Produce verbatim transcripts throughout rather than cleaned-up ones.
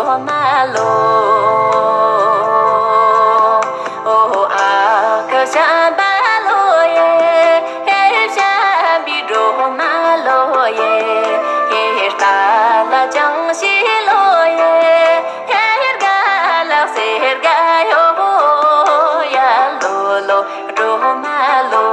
སྒྲོལ་མ་ལོ། ཨོ་ཨ་ཁུ་བྱམས་པ་ལོ་ཡེ། བྱམས་པའི་སྒྲོལ་མ་ལོ་ཡེ། ཧེ་ཧེ་རྟ་ལ་ཅང་ཤེས་ལོ་ཡེ། ཧེ་ཧེ་དགའ་ལགས་སེ་དགའ་ཡོ་ཡ་ལོ་ལོ་སྒྲོལ་མ་ལོ།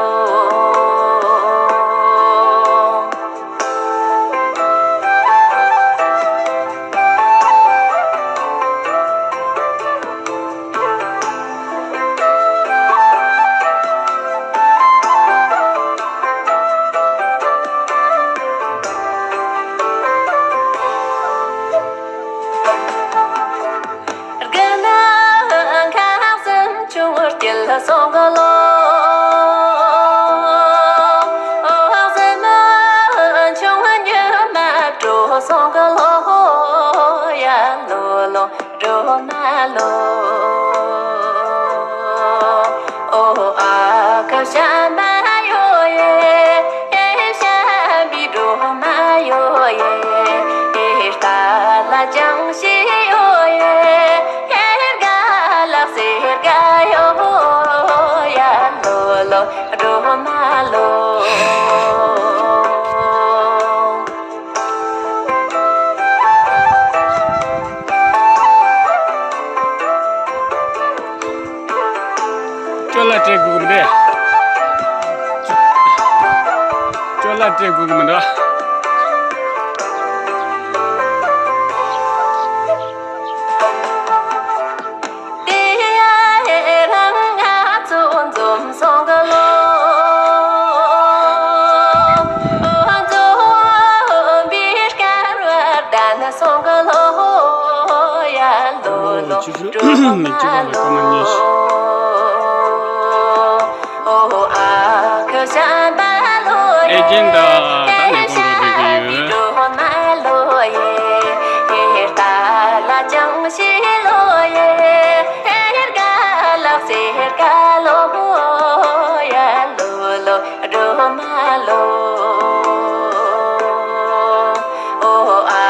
དགུན་ཁ་བཟང་ཆུང་སྐྱིད་སོང་གི་ལོ། བཟང་ཆུང་ཉི་མ་དྲོ་སོང་གི་ལོ་ཡ་ལོ་ལོ། སྒྲོལ་མ་ལོ། ཨོ་ཨ་ཁུ་བྱམས་པ་ཡོ་ཡེ། བྱམས་པའི་སྒྲོལ་མ་ཡོ་ཡེ། རྟ་ལ་ཅང་ཤེས་ཡོ་ཡེ། དགའ་ལགས་སེ་དགའ་ཡོ་ཡ་ལོ་ལོ་སྒྲོལ་མ་ལོ། ཅོ་ལ་སྤྲད་དགོས་མི་འདུག་ཅོ་ལ་སྤྲད་དགོས་མི་འདུག་དེ་ཡ་རང་ང་ཚོ་འཛོམས་སོང་གི་ལོ། འཛོམས་པའི་སྐར་བ་ལྡན་སོང་གི་ལོ་ཡ་ལོ་ལོ། སྒྲོལ་མ་ལོ། ཨོ་ཨ་ཁུ་བྱམས་པ་ལོ་ཡེ། ཨེ་ཅན་ད་ད་ནས་གོང་དུ་བསྡད་ཀྱི་ཡོད། སྒྲོལ་མ་ལོ་ཡེ། རྟ་ལ་ཅང་ཤེས་ལོ་ཡེ། དགའ་ལགས་སེ་དགའ་ལོ་ཡ་ལོ་ལོ་སྒྲོལ་མ་ལོ། ཨོ་ཨ་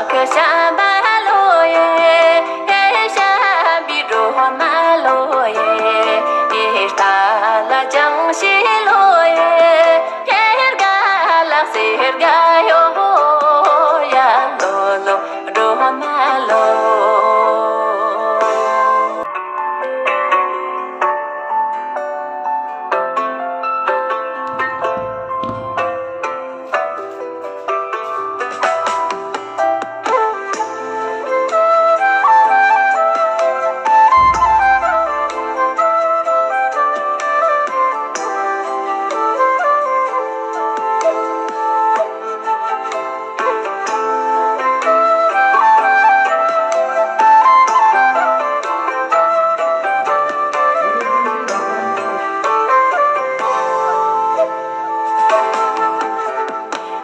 ཁུ་བྱམས་པ་ལོ་ཡེ། བྱམས་པའི་སྒྲོལ་མ་ལོ་ཡེ། རྟ་ལ་ཅང་ཤེས་ལོ་ཡེ། དགའ་ལགས་སེ་དགའ་ཡོ་ཡ་ལོ་ལོ་སྒྲོལ་མ་ལོ།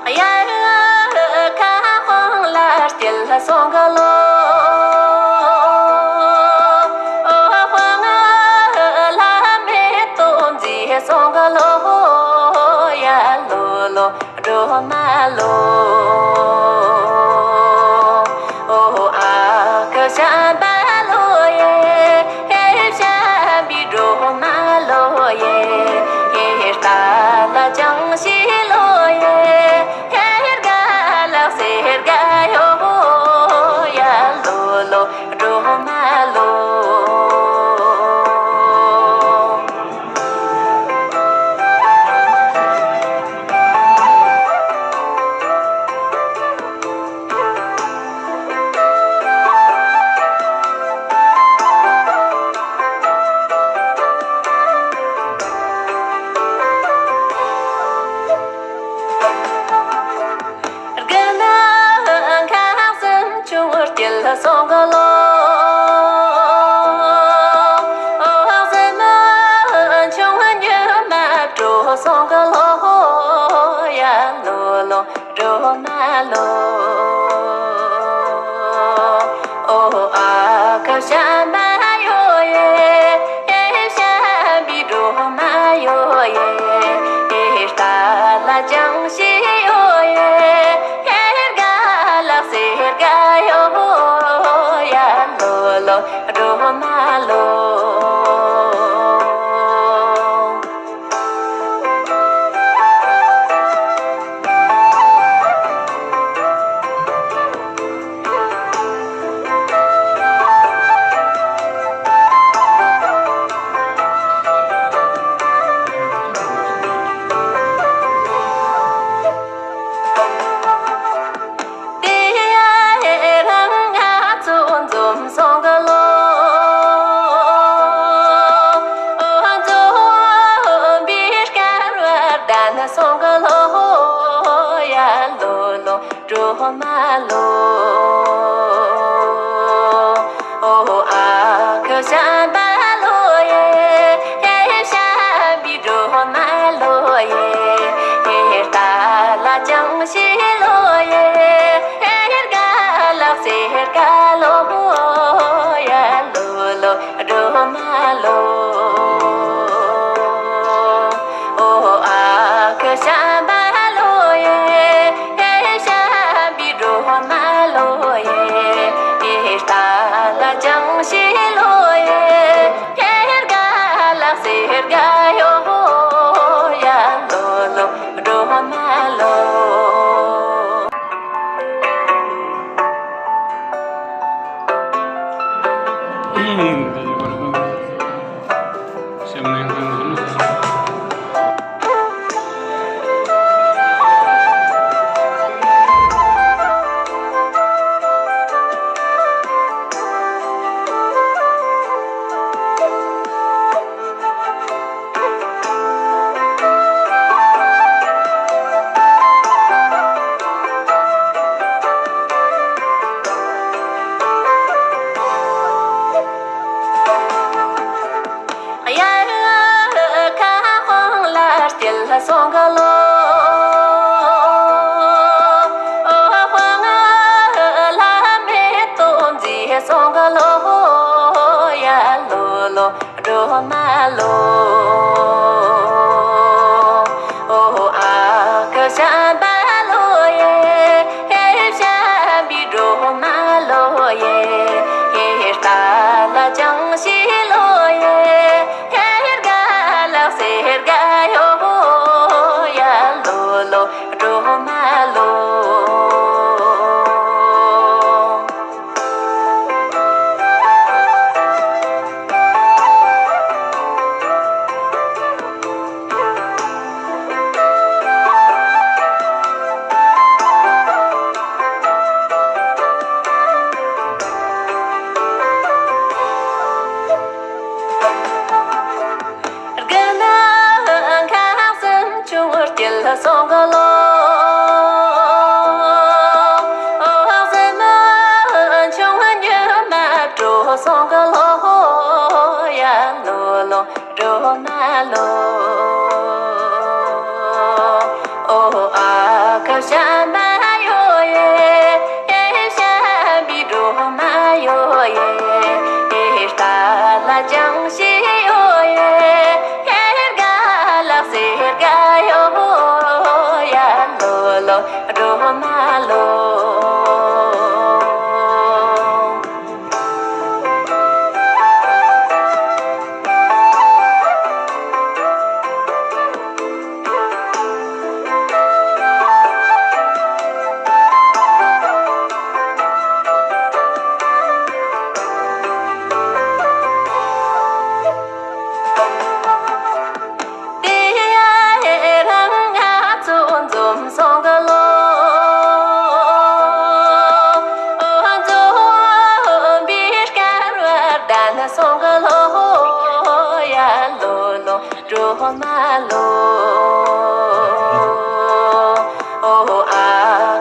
དབྱར་ཁ་དཔང་ལ་སྐྱིད་སོང་གི་ལོ། དཔང་ལ་མེ་ཏོག་མཛེས་སོང་གི་ལོ་ཡ་ལོ་ལོ། སྒྲོལ་མ་ལོ། ཨོ་ཨ་ཁུ་བྱམས་པ་ལོ་ཡེ། བྱམས་པའི་སྒྲོལ་མ་ལོ་ཡེ། རྟ་ལ་ཅང་ཤེས་ལོ་ཡེ། དགའ་ལགས་སེ་དགའ་ཡོ་ཡ་ལོ་ལོ། སྒྲོལ་མ་ལོ། དགུན་ཁ་བཟང་ཆུང་སྐྱིད་སོང་གི་ལོ། བཟང་ཆུང་ཉི་མ་དྲོ་སོང་གི་ལོ་ཡ་ལོ་ལོ། སྒྲོལ་མ་ལོ། ཨོ་ཨ་ཁུ་བྱམས་པ་ཡོ་ཡེ། བྱམས་པའི་སྒྲོལ་མ་ཡོ་ཡེ། རྟ་ལ་ཅང་ཤེས་ཡོ་ཡེ། དགའ་ལགས་སེ་དགའ་ཡོ་ སྒྲོལ་མ་ལོ། ཨོ་ཨ་ཁུ་ཤམ་བྷ་ལོ་ཡེ། ཤམ་བྷའི་སྒྲོལ་མ་ལོ་ཡེ། ཏཱ་ལ་ལྕང་ཤིང་ལོ་ཡེ། དགའ་ལགས་སེ་དགའ་ལོ་ཡ་ལོ་ལོ། སྒྲོལ་མ་ལོ། ཨོ་ཨ་ཁུ་ཤམ་བྷ་ལོ་ཡེ། ཤམ་བྷའི་སྒྲོལ་མ་ལོ་ཡེ། ཏཱ་ལ་ལྕང་ཤིང་ལོ་ཡེ། དགའ་ལགས་སེ་དགའ་ཡོ་ཡ་ལོ་ལོ། སྒྲོལ་མ་ལོ། དབྱར་ཁ་དབང་ལ་སྐྱེལ་སོང་གི་ལོ། དབང་ལྷ་མེ་ཏོག་མཛེས་སོང་གི་ལོ་ཡ་ལོ་ལོ། སྒྲོལ་མ་ལོ། ཨོ་ཨ་ཁུ་ཤམ་བྷ་ལོ་ཡེ། ཤམ་བྷའི་སྒྲོལ་མ་ལོ་ཡེ། ཏཱ་ལ་ལྕང་ཤིང་ལོ་ཡེ། དགའ་ལགས་སེ་དགའ་ཡོ་ཡ་ལོ་ལོ། སྒྲོལ་མ་ལོ། དགུན་ཁ་གསུམ་ཆུང་སྐྱིད་སོང་གི་ལོ། གཟིམ་ཆུང་ཉི་མ་དྲོ་སོང་གི་ལོ་ཡ་ལོ་ལོ། སྒྲོལ་མ་ལོ། ཨོ་ཨ་ཁུ་ཤམ་བྷ་ཡོ་ཡེ། ཤམ་བྷའི་སྒྲོལ་མ་ཡོ་ཡེ། ཏཱ་ལ་ལྕང་ཤིང་ཡོ་ཡེ། དགའ་ལགས་སེ་དགའ་ཡོ་ཡ་ལོ་ལོ། སྒྲོལ་མ་ལོ། དེ་ཡང་རང་ང་ཚོ་འཛོམས་སོང་གི་ལོ། འཛོམས་པའི་སྐལ་བ་ལྡན་སོང་གི་ལོ་ཡ་ལོ་ལོ། སྒྲོལ་མ་ལོ། ཨོ་ཨ་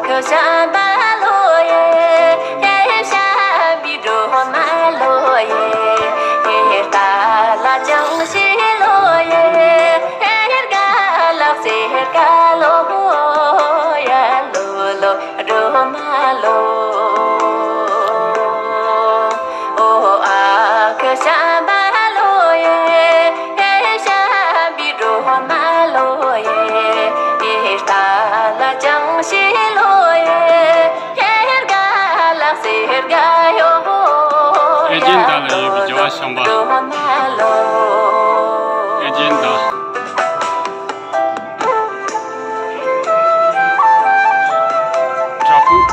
ཁུ་ཤམ་བྷ་ལོ་ཡེ། ཤམ་བྷའི་སྒྲོལ་མ་ལོ་ཡེ། ཏཱ་ལ་ལྕང་ཤིང་ལོ་ཡེ། དགའ་ལགས་སེ་དགའ་ལོ་ཡ་ལོ་ལོ། སྒྲོལ་མ་ལོ། ཨོ་ཨ་ཁུ་ཤམ་བྷ་ལོ་ཡེ། ཤམ་བྷའི་སྒྲོལ་མ་ལོ་ཡེ། ཏཱ་ལ་ལྕང་ཤིང་ལོ་ཡེ། དགའ་ལགས་སེ་དགའ་ཡོ། ཨེ་ཅན་དང་ལ་ཡོད་པའི་རྒྱལ་བ་བྱམས་པ། སྒྲོལ་མ་ལོ། ཨེ་ཅན་དང་། བྲག་ཕུག་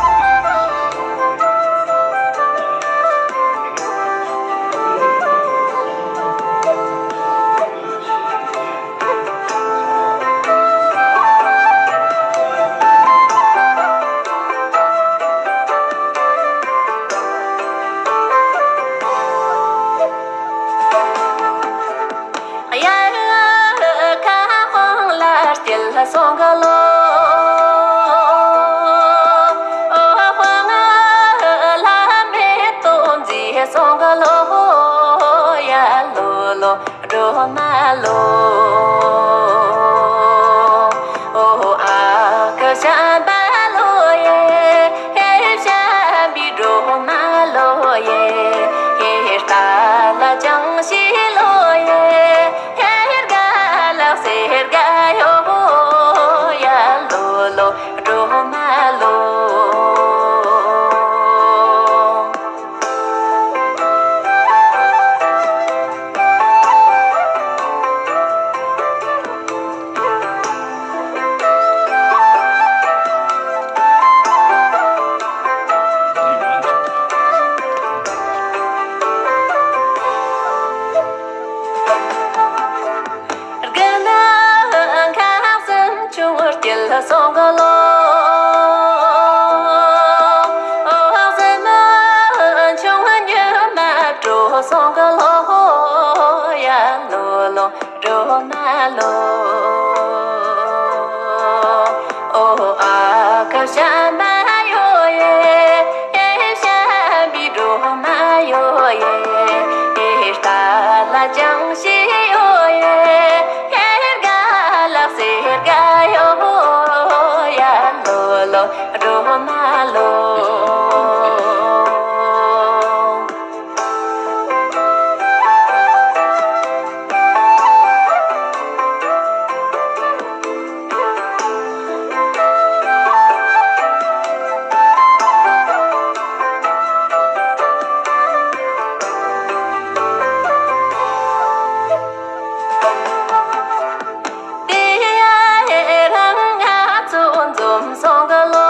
དབྱར་ཁ་དབང་ལ་སྐྱེལ་སོང་གི་ལོ། སོང་གི་ལོ། ཨོ་ཟེར་མ་ཆུང་ཉི་མ་འགྲོ་སོང་གི་ལོ། ཡ་ལོ་ལོ། སྒྲོལ་མ་ལོ། ཨོ་ཨ་ཁུ་བྱམས་པ་ཡོ་ཡེ། བྱམས་པའི་སྒྲོལ་མ་ཡོ་ཡེ། ཏཱ་ལ་ཅང་ཤེས་ཡོ་ཡེ། དགའ་ལགས་སེ་དགའ་ཡོ། ཡ་ལོ་ལོ། སྒྲོལ་མ་ལོ། དེ་ཡ་རང་ང་ཚོ་འཛོམས་སོང་གི་ལོ།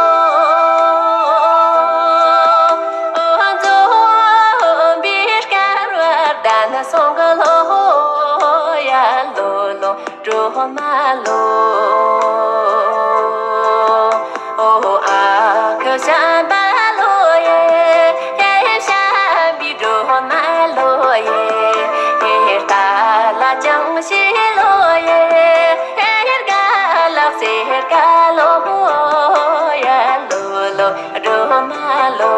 འཛོམས་པའི་སྐལ་བ་ལྡན་སོང་གི་ལོ། ཡ་ལོ་ལོ། སྒྲོལ་མ་ལོ། ཨོ་ཨ་ཁུ་བྱམས་པ་ལོ་ཡེ། བྱམས་པའི་སྒྲོལ་མ་ལོ་ཡེ། ཏཱ་ལ་ཅང་ཤེས་ལོ་ཡེ། དགའ་ལགས་སེ་དགའ་ལོ། ཡ་ལོ་ལོ། སྒྲོལ་མ་ལོ།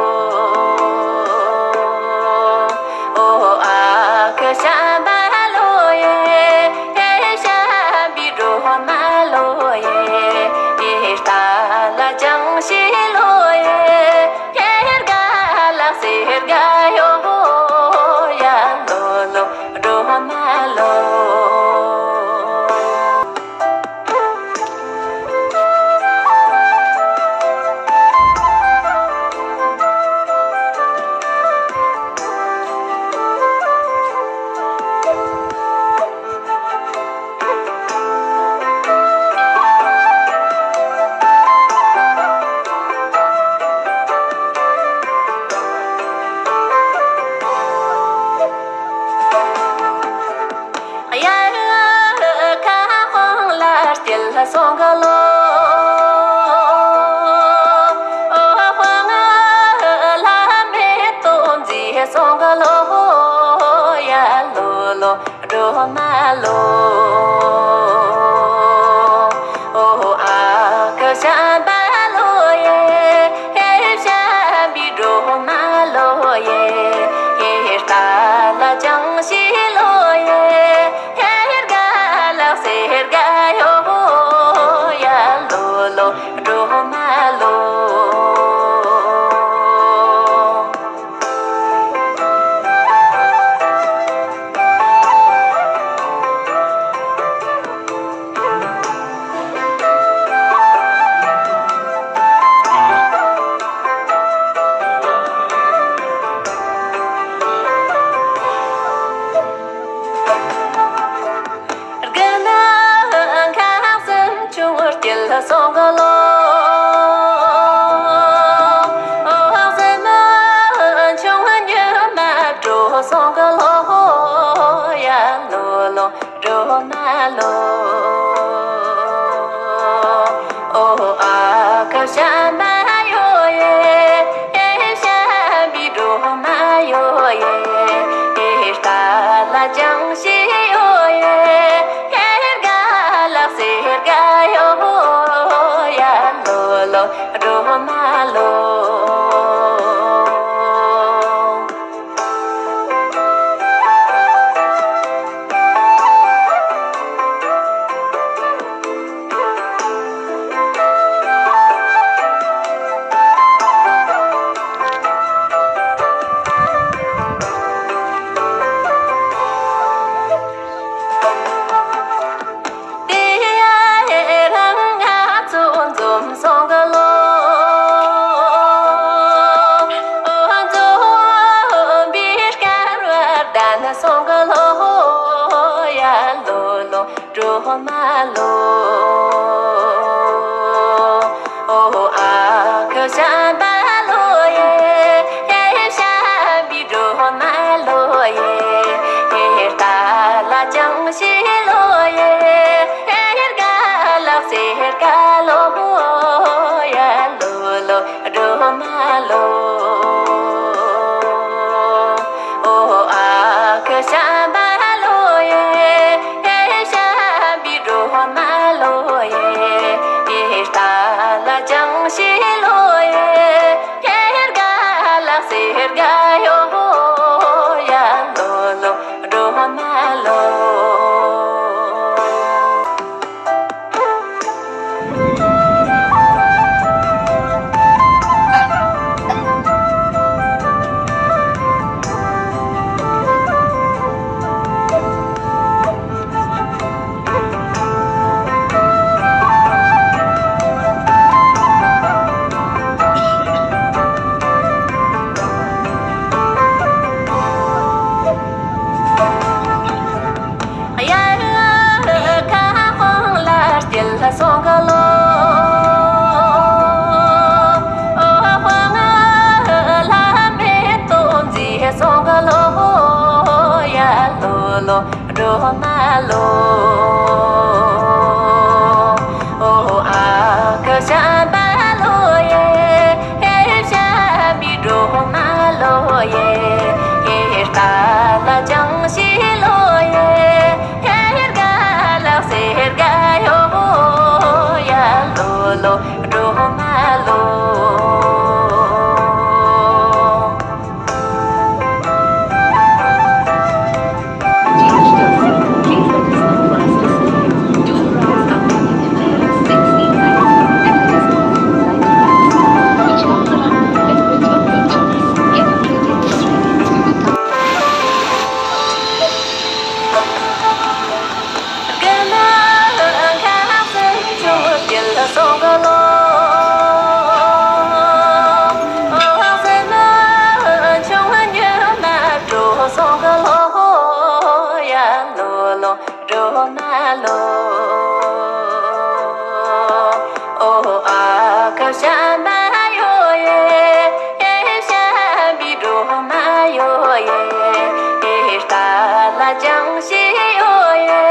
ཨོ་ཨ་ཁུ་བྱམས་པ་ལོ་ཡེ། བྱམས་པའི་སྒྲོལ་མ་ལོ་ཡེ། ཏཱ་ལ་ཅང་ཤེས་ལོ་ཡེ། དགའ་ལགས་སེ་དགའ་ཡོ། ཡ་ལོ་ལོ། སྒྲོལ་མ་ལོ། དབྱར་ཁ་དཔང་ལ་སྐྱེལ་སོང་གི་ལོ། དཔང་ལ་མེ་ཏོག་མཛེས་སོང་གི་ལོ། ཡ་ལོ་ལོ། སྒྲོལ་མ་ལོ། ཨོ་ཨ་ཁུ་བྱམས་པ་ལོ་ཡེ། བྱམས་པའི་སྒྲོལ་མ་ལོ་ཡེ། ཏཱ་ལ་ཅང་ཤེས་ལོ་ཡེ། དགའ་ལགས་སེ་དགའ་ཡོ། ཡ་ལོ་ལོ། སྒྲོལ་མ་ལོ། དགུན་ཁ་སུམ་ཅུ་སྐྱེལ་སོང་གི་ལོ། ཨོ་ཟེར་མ་ཆུང་ཉི་མ་འགྲོ་སོང་གི་ལོ། ཡ་ལོ་ལོ། སྒྲོལ་མ་ལོ། ཨོ་ཨ་ཁུ་བྱམས་པ་ཡོ་ཡེ། བྱམས་པའི་སྒྲོལ་མ་ཡོ་ཡེ། ཏཱ་ལ་ཅང་ཤེས་ཡོ་ཡེ། དགའ་ལགས་སེ་དགའ་ཡོ། ཡ་ལོ་ལོ། སྒྲོལ་མ་ལོ། དེ་ཡ་རང་ང་ཚོ་འཛོམས་སོང་གི་ལོ། འཛོམས་པའི་སྐལ་བ་ལྡན་སོང་གི་ལོ། ཡ་ལོ་ལོ། སྒྲོལ་མ་ལོ། ཨོ་ཨ་ཁུ་བྱམས་པ་ལོ་ཡེ། བྱམས་པའི་སྒྲོལ་མ་ལོ་ཡེ། ཏཱ་ལ་ཅང་ཤེས་ལོ་ཡེ། དགའ་ལགས་སེ་དགའ་ལོ། ལོ། སྒྲོལ་མ་ལོ། སྒྲོལ་མ་ལོ། ཨོ་ཨ་ཁ་ཤ་མ་ཡོ་ཡེ། ཨེ་ཤ་མི་སྒྲོལ་མ་ཡོ་ཡེ། ཨེ་རྟ་ལ་ཅང་ཤེས་ཡོ་ཡེ།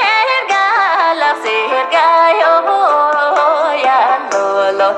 ཨེ་དགའ་ལགས་སེ་དགའ་ཡོ་ཡ་ལོ་ལོ།